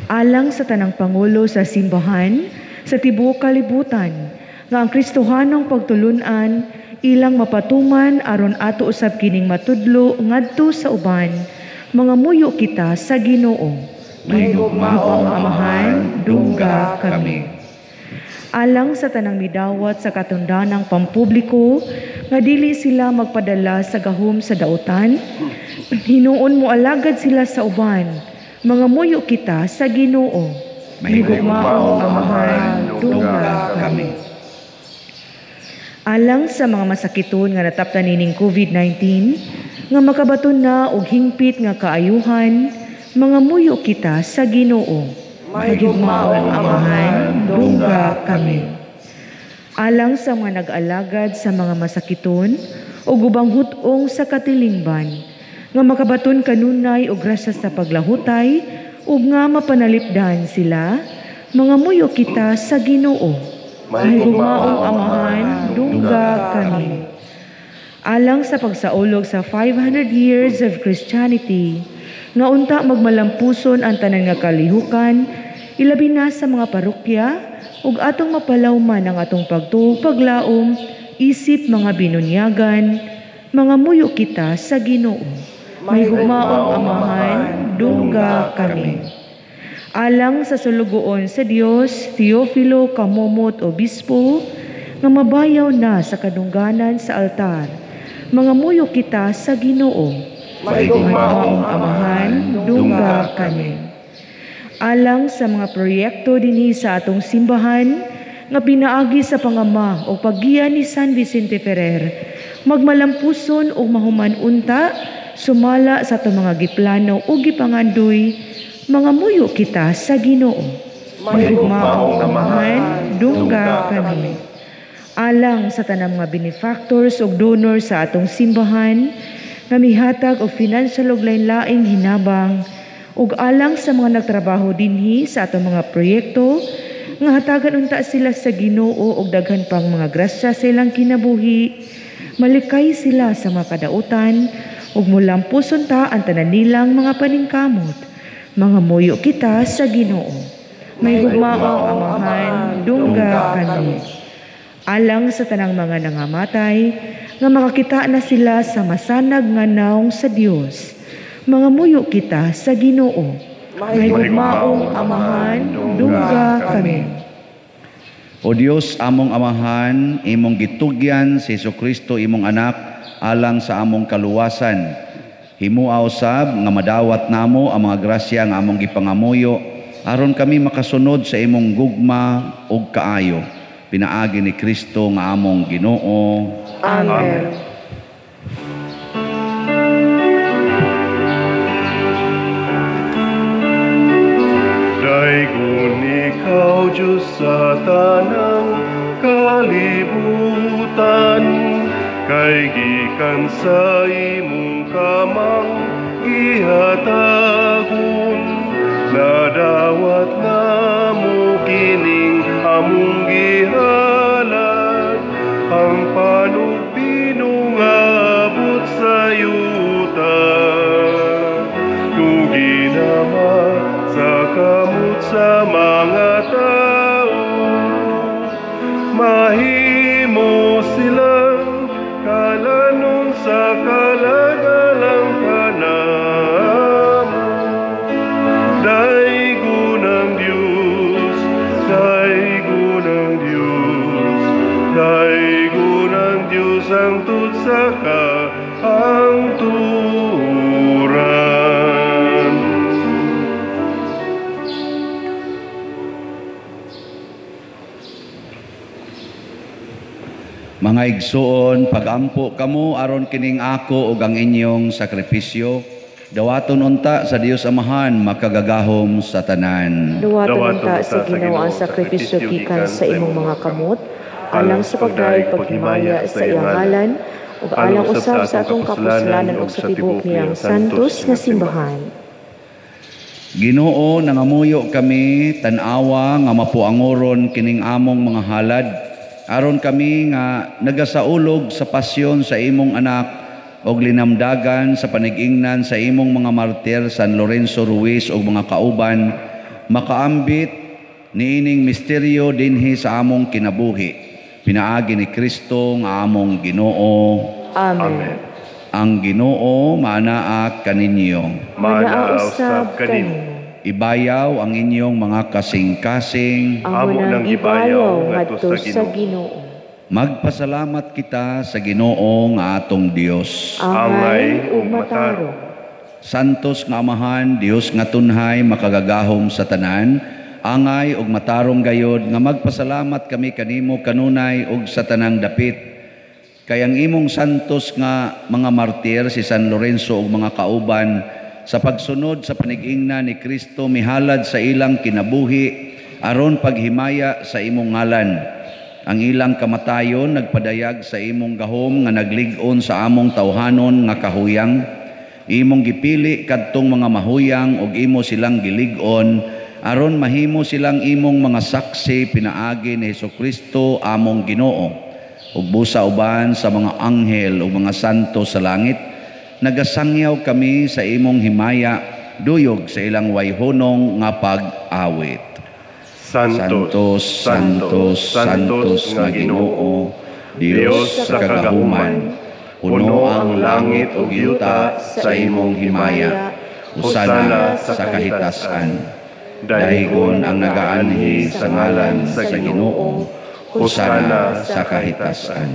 Alang sa tanang pangulo sa simbahan sa tibuok kalibutan, nga ang Kristohanong pagtulunan ilang mapatuman aron ato usab kining matudlo ngadto sa uban, mga muyo kita sa Ginoo. Mahigugmaong Amahan, dungga kami. Alang sa tanang midawat sa katundanang pampubliko nga dili sila magpadala sa gahom sa dautan, hinuon mo alagad sila sa uban, mga muyo kita sa Ginoo. Mahigugmaong Amahan, dungga kami. Alang sa mga masakiton nga nataptan nining COVID-19, nga makabaton na og hingpit nga kaayuhan, mga muyo kita sa Ginoo. Mahigugmaong Amahan, dungga kami. Alang sa mga nag-alagad sa mga masakiton o ubang hut-ong sa katilingban, nga makabaton kanunay og grasya sa paglahutay ug nga mapanalipdan sila, mga muyo kita sa Ginoo. Mahigugmaong Amahan, dungga kami. Alang sa pagsaulog sa 500 years of Christianity, nga unta magmalampuson ang tanan nga kalihukan, ilabi na sa mga parokya, ug atong mapalawman ang atong pagtuo paglaom, isip mga binunyagan, mga muyo kita sa Ginoo. Mahigugmaong Amahan, dungga kami. Alang sa sulugoon sa Dios, Teofilo Camomot Obispo, nga mabayaw na sa kadungganan sa altar, mga muyo kita sa Ginoo. Mahigugmaong Amahan, dungga kami. Alang sa mga proyekto dinhi sa atong simbahan nga pinaagi sa pangama o paggiya ni San Vicente Ferrer, magmalampuson o mahuman unta sumala sa atong mga giplano o gipangandoy, mga muyo kita sa Ginoo. Mahigugmaong Amahan, dungga kami. Alang sa tanang mga benefactors ug donors sa atong simbahan nga mihatag og financial ug lain-laing hinabang, ug alang sa mga nagtrabaho dinhi sa atong mga proyekto nga hatagan unta sila sa Ginoo og daghan pang mga grasya sa ilang kinabuhi, malikay sila sa mga kadautan ug mulampuson ta ang tanan nilang mga paningkamot. Mga muyo kita sa Ginoo. Mahigugmaong Amahan, dungga kami. Alang sa tanang mga nangamatay nga makakita na sila sa masanag nga naong sa Dios, mga muyo kita sa Ginoo. Mahigugmaong Amahan, dungga kami. O Dios, among Amahan, imong gitugyan si Hesukristo imong anak alang sa among kaluwasan. Himua usab nga madawat namo ang mga grasya nga among gipangamuyo aron kami makasunod sa imong gugma ug kaayo. Pinaagi ni Kristo nga among Ginoo. Amen. Daygon ikaw, Diyos, sa tanang kalibutan, kay gikan sa imong kamang gihatagon, nadawat namo kining among gihalad, ang panugpinong abot sa yuta. Tugi nama sa kamot sa mga tao, mahimo silang kalanon sa kalagalang kanamo. Daygon ang Diyos, daygon ang Diyos, daygon ang Diyos ang tud sa kaangturan. Mga igsuon, pagampo kamo aron kining ako ug ang inyong sakripisyo, dawaton unta sa Dios Amahan makagagahom sa tanan. Dawaton unta sa Ginoo ang sakripisyo gikan sa imong mga kamot, alang sa pagdayeg paghimaya sa iyang ngalan, ug alang usab sa atong kapuslanan ug sa tibuok niyang santos nga simbahan. Ginoo, nangamuyo kami, tan-awa nga mapuangoron kining among mga halad Aron kami nga nagasaulog sa pasyon sa imong anak og linamdagan sa panigingnan sa imong mga martir San Lorenzo Ruiz ug mga kauban, makaambit niining misteryo dinhi sa among kinabuhi. Pinaagi ni Kristo nga among Ginoo. Amen. Amen. Ang Ginoo maanaa kaninyo. Manaa Manaa usab usab kanimo. kanimo. Ibayaw ang inyong mga kasing-kasing. Amo Amo nang nang gibayaw gibayaw ngadto ngadto sa sa Ginoo. Magpasalamat kita sa Ginoo nga atong Dios. Angay Angay ug ug matarong. Santos nga Amahan, Dios nga tunhay, makagagahom sa tanan, angay ug matarong gayod nga magpasalamat kami kanimo kanunay ug sa tanang dapit. Kay ang imong santos nga mga martir si San Lorenzo ug mga kauban sa pagsunod sa panigingna ni Kristo mihalad sa ilang kinabuhi aron paghimaya sa imong ngalan. Ang ilang kamatayon nagpadayag sa imong gahom nga naglig-on sa among tawhanon nga kahuyang. Imong gipili kadtong mga mahuyang ug imo silang gilig-on aron mahimo silang imong mga saksi pinaagi ni Hesukristo among Ginoo. Ug busa uban sa mga anghel ug mga santo sa langit, nagasangyaw kami sa imong himaya duyog sa ilang wayhonong nga pag-awit. Santos, Santos, Santos, Santos nga Ginoo, Dios sa kagahuman, puno ang langit ug yuta sa imong himaya. Hosana sa kahitasan. Dahigon ang nagaanhi sa ngalan sa Ginoo, hosana sa kahitasan.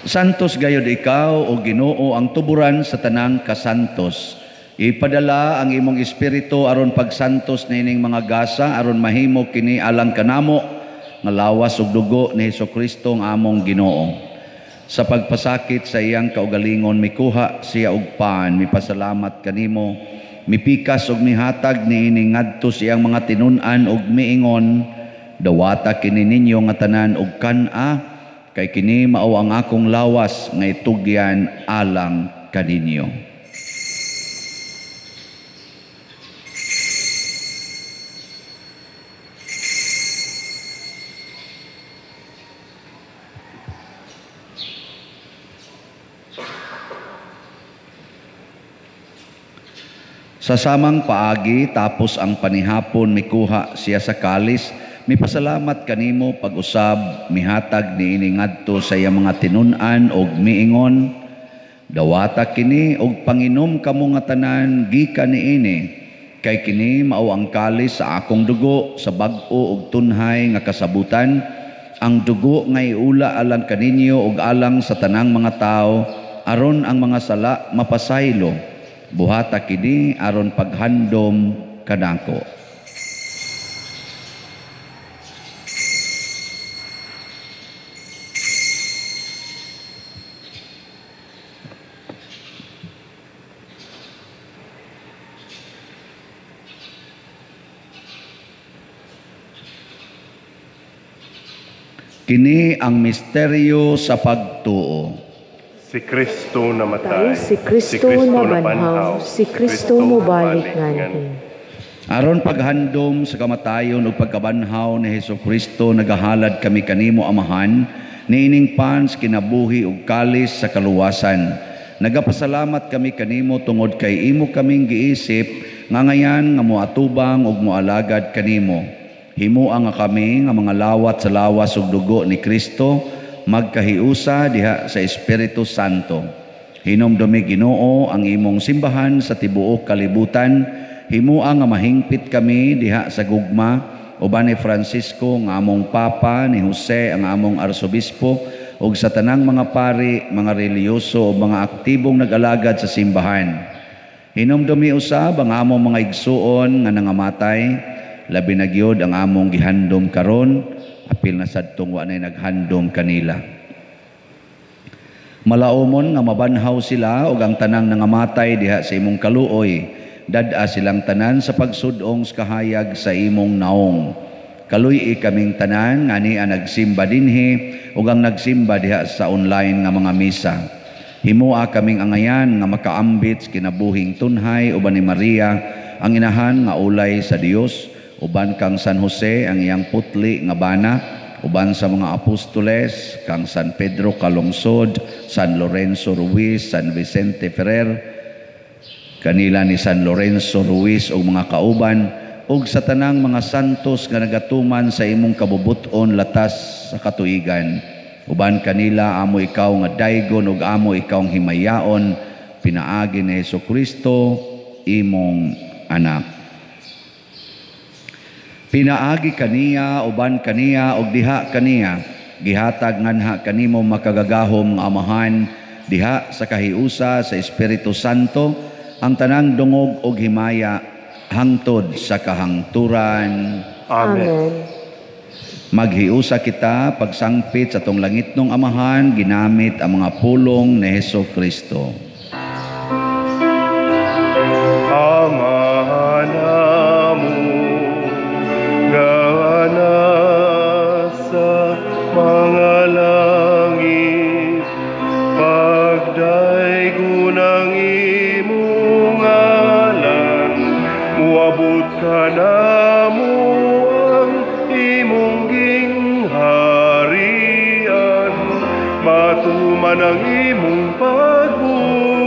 Santos gayod ikaw o Ginoo ang tuburan sa tanang kasantos. Ipadala ang imong espiritu aron pagsantos niining mga gasa aron mahimo kini alang kanamo nga lawas ug dugo ni Hesukristo ang among Ginoo. Sa pagpasakit sa iyang kaugalingon mikuha siya og pan, mipasalamat kanimo, mipikas ug mihatag niini ngadto sa iyang mga tinun-an ug miingon, dawata kini ninyo nga tanan ug kan-a, kay kini mao ang akong lawas nga itugyan alang kaninyo. Sa samang paagi, tapos ang panihapon, mikuha siya sa kalis, mipasalamat kanimo pag-usab, mihatag niini ngadto sa iyang mga tinun-an og miingon, dawata kini og panginom kamo nga tanan gikan niini, kay kini mao ang kalis sa akong dugo sa bag-o og tunhay nga kasabutan, ang dugo nga iula alang kaninyo og alang sa tanang mga tawo, aron ang mga sala mapasaylo. Buhata kini aron paghandom kanako. Kini ang misteryo sa pagtuo. Si Kristo namatay, Si Kristo nabanhaw, si Kristo mobalik nganhi. Aron paghandom sa kamatayon ug pagkabanhaw ni Hesukristo, nagahalad kami kanimo Amahan, niining pans kinabuhi ug kalis sa kaluwasan. Nagapasalamat kami kanimo tungod kay imo kaming giisip nga ngayan nga moatubang ug moalagad kanimo. Himoa nga kami nga mga lawat sa lawas ug dugo ni Kristo, magkahiusa diha sa Espiritu Santo. Hinumdumi Ginoo ang imong simbahan sa tibuok kalibutan. Himoa nga mahingpit kami diha sa gugma uban ni Francisco nga among Papa, ni Jose ang among Arsobispo, ug sa tanang mga pari, mga relihiyoso ug mga aktibong nag-alagad sa simbahan. Hinumdumi usab ang among mga igsuon nga nangamatay, labi na gyud ang among gihandom karon, apil na sadtong wa nay naghandom kanila. Malaumon nga mabanhaw sila ug ang tanang nangamatay diha sa imong kaluoy, dad-a silang tanan sa pagsudong sa kahayag sa imong naong. Kaluy-i kaming tanan nga niya nagsimba dinhi ug ang nagsimba diha sa online nga mga misa. Himoa kaming angayan nga makaambit sa kinabuhing tunhay uban ni Maria ang inahan nga ulay sa Dios Uban kang San Jose ang iyang putli nga bana, uban sa mga apostoles kang San Pedro Calungsod, San Lorenzo Ruiz, San Vicente Ferrer, kanila ni San Lorenzo Ruiz ug mga kauban, ug sa tanang mga santos nga nagatuman sa imong kabubut-on latas sa katuigan. Uban kanila amo ikaw nga daygon ug amo ikaw ang himayaon, pinaagi ni Hesukristo imong anak. Pinaagi kaniya, uban kaniya, ug diha kaniya, gihatag nganha kanimo makagagahom nga Amahan, diha sa kahiusa sa Espiritu Santo, ang tanang dungog ug himaya hangtod sa kahangturan. Amen. Maghiusa kita pagsangpit sa atong langitnong Amahan, ginamit ang mga pulong ni Hesukristo. Amahan namo nga nasa mga langit, pagdaygon ang imong ngalan, muabot kanamo ang imong gingharian, matuman ang imong pagbuot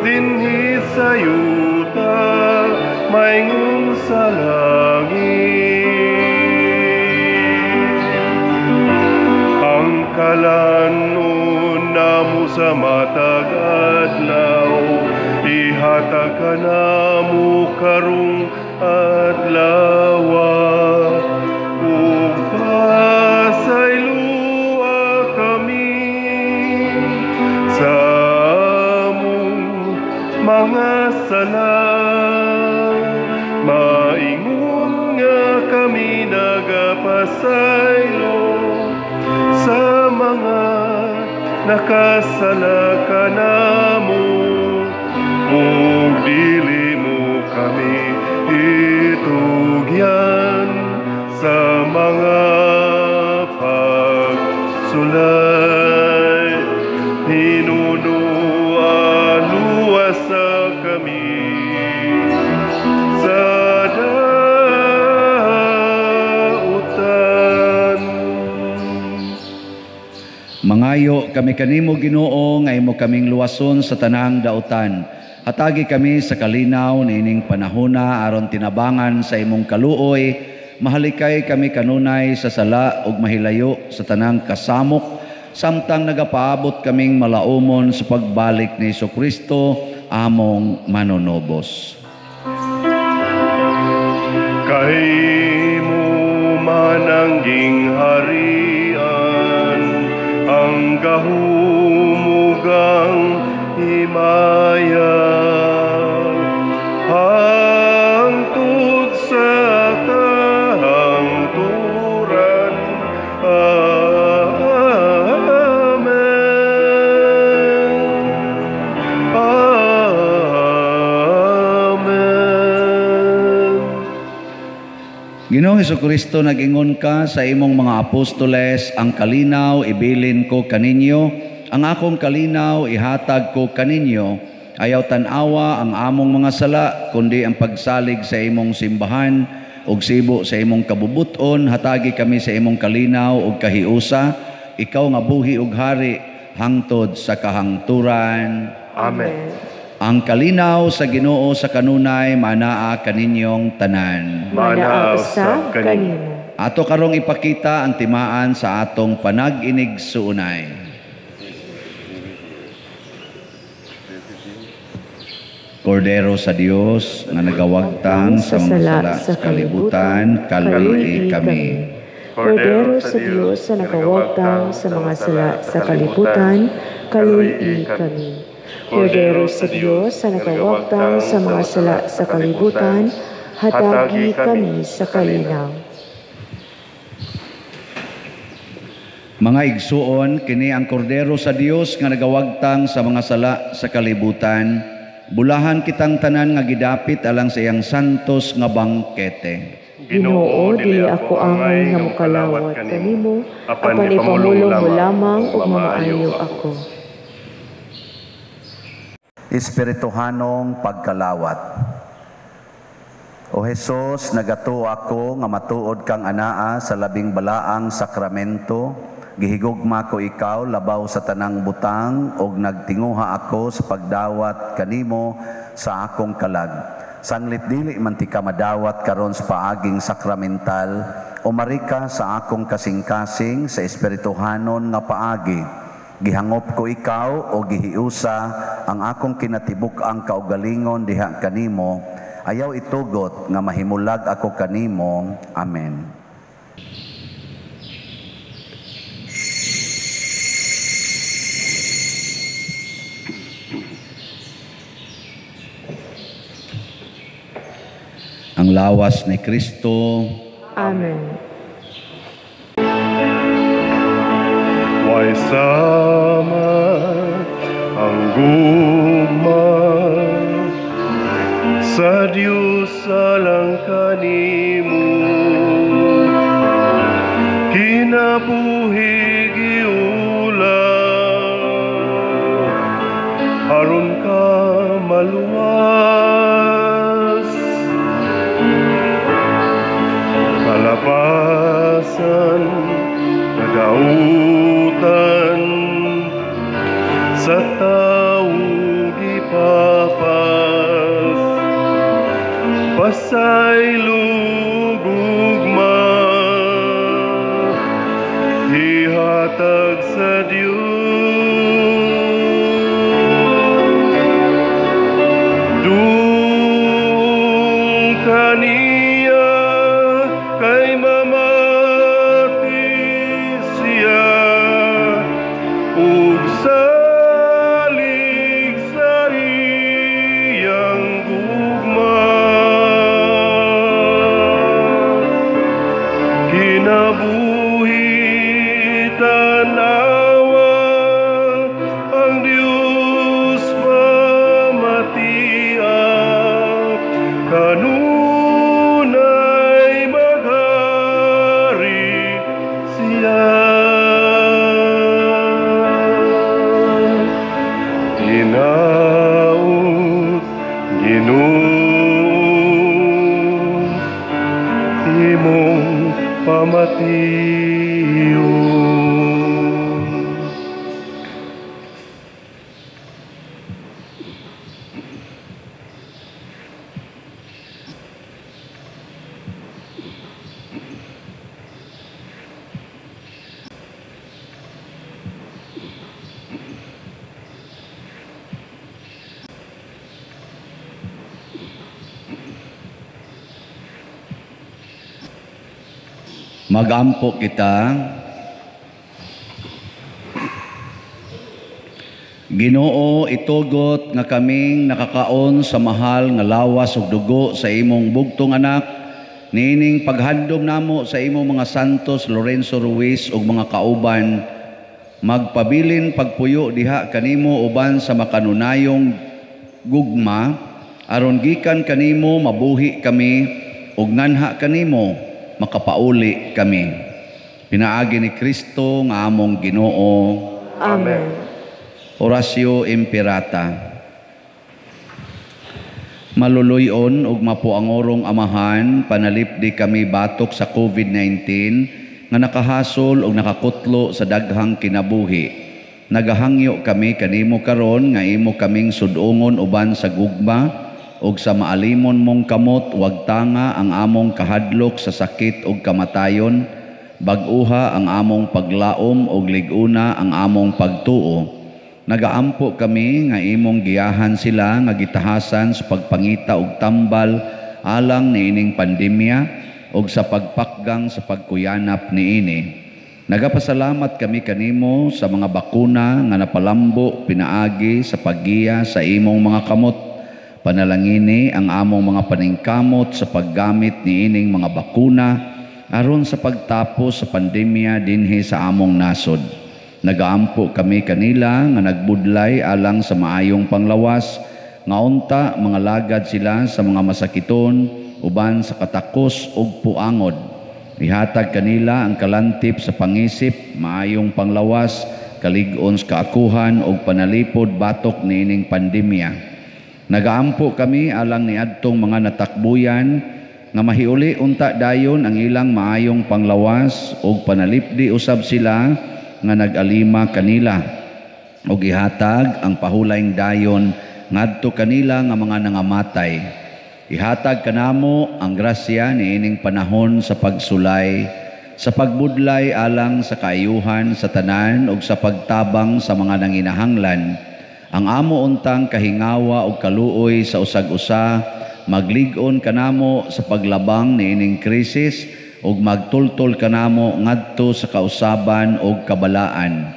dinhi sa yuta maingon sa langit. Ang kalanon namo sa matag adlaw, ihatag kanamo karong adlaw, ug pasayloa kami sa among mga sala, maingon nga kami nagapasaylo sa mga nakasala kanamo, ug dili mo kami itugyan sa mga pagsulay. Hinunuan luwasa kami sa dautan. Mangayo kami kanimo, Ginoo, nga imo kaming luwason sa tanang dautan. Hatagi kami sa kalinaw niining panahona aron tinabangan sa imong kaluoy. Mahalikay kami kanunay sa sala ug mahilayo sa tanang kasamok, samtang nagapaabot kaming malaumon sa pagbalik ni Hesukristo among manunobos. Kay mo man ang gingharian, ang gahumugang himaya, hangtod sa kahangturan. Amen. Amen. Ginoong Hesukristo, nag-ingon ka sa imong mga apostoles, ang kalinaw ibilin ko kaninyo, ang akong kalinaw ihatag ko kaninyo. Ayaw tan-awa ang among mga sala, kundi ang pagsalig sa imong simbahan ug sibo sa imong kabubuton. Hatagi kami sa imong kalinaw ug kahiusa, ikaw nga buhi ug hari hangtod sa kahangturan. Amen. Ang kalinaw sa Ginoo sa kanunay manaa kaninyong tanan. Manaa usab kanimo. Ato karong ipakita ang timaan sa atong panag-inig-suunay. Kordero sa Dios nga nagawagtang sa mga sala sa kalibutan, kaluoy kami. Kordero sa Dios nga nagawagtang sa mga sala sa kalibutan, kaluoy kami. Kordero sa Dios nga nagawagtang sa mga sala sa kalibutan, hatagi kami sa kalinaw. Mga igsuon, kini ang kordero sa Dios nga nagawagtang sa mga sala sa kalibutan. Bulahan kitang tanan nga gidapit alang sa iyang santos nga bangkete. Ginoo, dili ako angay nga mokalawat kanimo, apan ipamulong mo lamang ug mamaayo ako. Espirituhanong pagkalawat. O O Hesus, nagatuo ako nga matuod kang anaa sa labing balaang sakramento. Gihigugma ko ikaw labaw sa tanang butang ug nagtinguha ako sa pagdawat kanimo sa akong kalag. Sanglit dili man ti ka madawat karon sa paaging sakramental, umari ka sa akong kasing-kasing sa espirituhanon nga paagi. Gihangop ko ikaw o gihiusa ang akong kinatibuk-ang kaugalingon diha kanimo. Ayaw itugot nga mahimulag ako kanimo. Amen. Ang lawas ni Kristo. Amen. Way sama ang gugma sa Diyos alang kanimo, kinabuhi giulang aron ka maluwas, kalapasan kadautan sa tawo gipapas, pasaylo gugma ihatag sa Dios. Dung kaniya kay mamati siya ug salig sa iyang gugma. Kinabuhi tanawa ang Diyos pamatia, kanunay maghari siya. Hinaut Ginoo imong pamatiyon. Magampo kita. Ginoo, itugot nga kaming nakakaon sa mahal nga lawas ug dugo sa imong bugtong anak, niining paghandom namo sa imong mga santos Lorenzo Ruiz ug mga kauban, magpabilin pagpuyo diha kanimo uban sa makanunayong gugma, aron gikan kanimo mabuhi kami ug nganha kanimo makapauli kami. Pinaagi ni Kristo nga among Ginoo. Amen. Oratio Imperata. Maluluyon ug mapuangorong Amahan, panalipdi kami batok sa COVID-19 nga nakahasol ug nakakutlo sa daghang kinabuhi. Nagahangyo kami kanimo karon nga imo kaming sudungon uban sa gugma ug sa maalimon mong kamot, wag tanga ang among kahadlok sa sakit ug kamatayon, bag-uha ang among paglaom ug lig-una ang among pagtuo. Nagaampo kami nga imong giyahan sila nga gitahasan sa pagpangita og tambal alang niining pandemya ug sa pagpakgang sa pagkuyanap niini. Nagapasalamat kami kanimo sa mga bakuna nga napalambo pinaagi sa paggiya sa imong mga kamot. Panalangini ang among mga paningkamot sa paggamit niining mga bakuna aron sa pagtapos sa pandemya dinhi sa among nasod. Nagaampo kami kanila nga nagbudlay alang sa maayong panglawas, nga unta mga lagad sila sa mga masakiton uban sa katakos ug puangod. Ihatag kanila ang kalantip sa pangisip, maayong panglawas, kalig-on sa kaakuhan ug panalipod batok niining pandemya. Nagaampo kami alang niadtong mga natakbuyan nga mahiuli unta dayon ang ilang maayong panglawas ug panalipdi usab sila nga nag-alima kanila, ug ihatag ang pahulayng dayon ngadto kanila nga mga nangamatay. Ihatag kanamo ang grasya niining panahon sa pagsulay, sa pagbudlay alang sa kaayuhan sa tanan ug sa pagtabang sa mga nanginahanglan. Ang amo untang kahingawa ug kaluoy sa usag-usa maglig-on kanamo sa paglabang niining krisis ug magtultol kanamo ngadto sa kausaban ug kabalaan.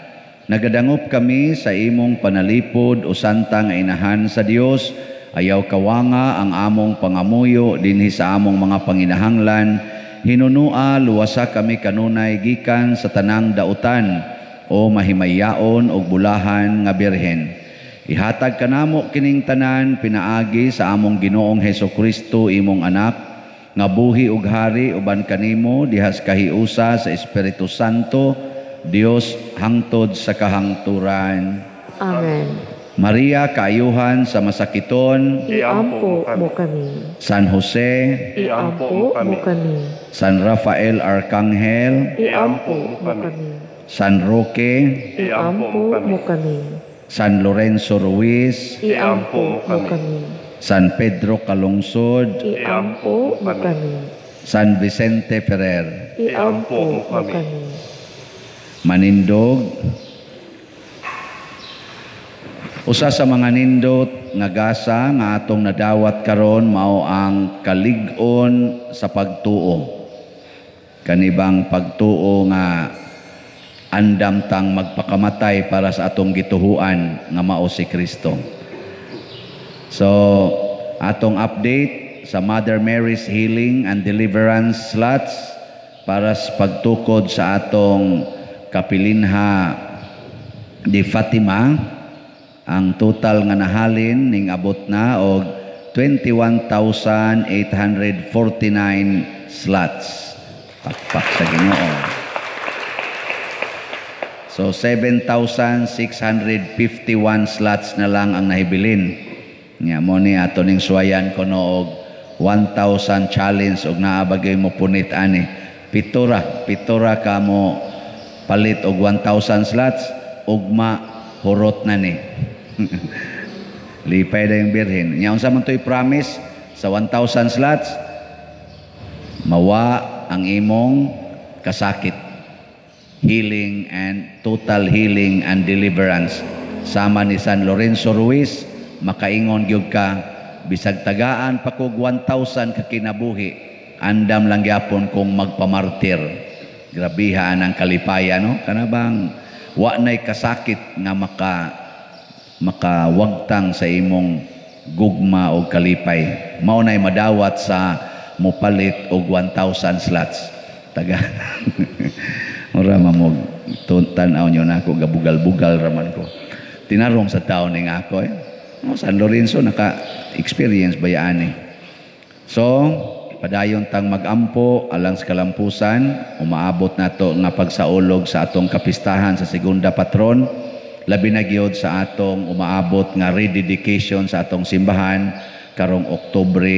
Nagadangop kami sa imong panalipod o santa nga inahan sa Dios. Ayaw kawanga ang among pangamuyo dinhi sa among mga panginahanglan. Hinunua luwasa kami kanunay gikan sa tanang dautan o mahimayaon og bulahan nga birhen. Ihatag kanamo kining tanan pinaagi sa among Ginoong Hesukristo, imong anak, nga buhi ug hari uban kanimo diha sa kahiusa sa Espiritu Santo, Dios hangtod sa kahangturan. Amen. Maria, kaayuhan sa masakiton, iampo mo kami. San Jose, iampo mo kami. San Rafael Arcangel, iampo mo kami. San Roque, iampo mo kami. San Lorenzo Ruiz, iampo mo kami. San Pedro Calungsod, iampo mo kami. San Vicente Ferrer, iampo mo kami. Manindog. Usa sa mga nindot nga gasa nga atong nadawat karon mao ang kalig-on sa pagtuo. Kanibang pagtuo nga andam tang magpakamatay para sa atong gituhuan nga mao si Kristo. So, atong update sa Mother Mary's Healing and Deliverance slots para sa pagtukod sa atong Kapilinha di Fatima, ang total nga nahalin ning abot na og 21,849 slots. Pakpak sa Ginoo. So 7,651 slots na lang ang nahibilin. Nya mo ni ato ning suwayan kuno og 1,000 challenge og naa bagay mo punit ani. Pitura ka mo palit og 1,000 slots, ugma hurot na ni. Lipay na yung birhen. Nya unsa man to'y promise sa 1,000 slots, mawa ang imong kasakit. Healing and total healing and deliverance. Sama ni San Lorenzo Ruiz, makaingon gyud ka bisag tagaan pa kog 1,000 ka kinabuhi, andam lang gyapon kung magpamartir. Grabihaan ang kalipaya, no? Kana bang wa nay kasakit nga makawagtang sa imong gugma o kalipay. Mao nay madawat sa mopalit og 1,000 slots. Taga ora mamog tan-aw nyo na ako, gabugal-bugal raman ko. Tinarong sa taon ning ako eh. O, San Lorenzo naka-experience ba yan eh. So, padayon tang magampo alang sa kalampusan, umaabot nato nga pagsaulog sa atong kapistahan sa segunda patron, labi na gyud sa atong umaabot nga rededication sa atong simbahan karong Oktubre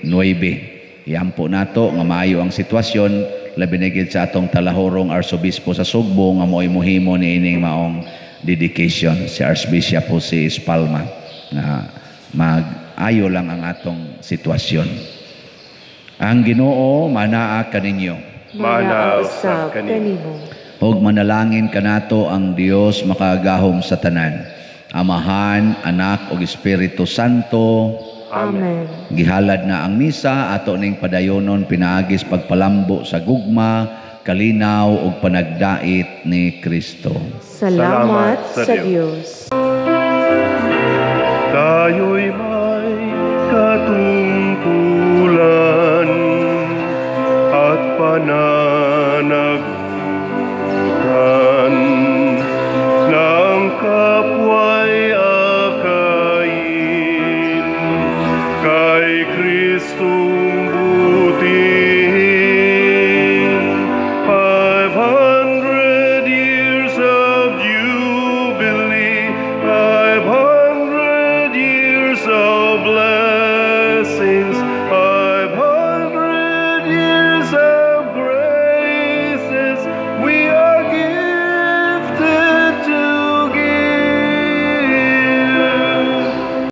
9. Iampo nato nga maayo ang sitwasyon, labi na gyud sa atong talahorong arsobispo sa Sugbo nga mo'y muhimo niining maong dedication, si Archbishop Jose Espalma, nga mag-ayo lang ang atong sitwasyon. Ang Ginoo manaa kaninyo. Manaa usab kanimo. Ug manalangin kanato ang Dios makagahom sa tanan, Amahan, Anak ug Espiritu Santo. Amen. Gihalad na ang misa ato ning padayonon pinaagis pagpalambo sa gugma, kalinaw ug panagdait ni Kristo. Salamat sa Dios.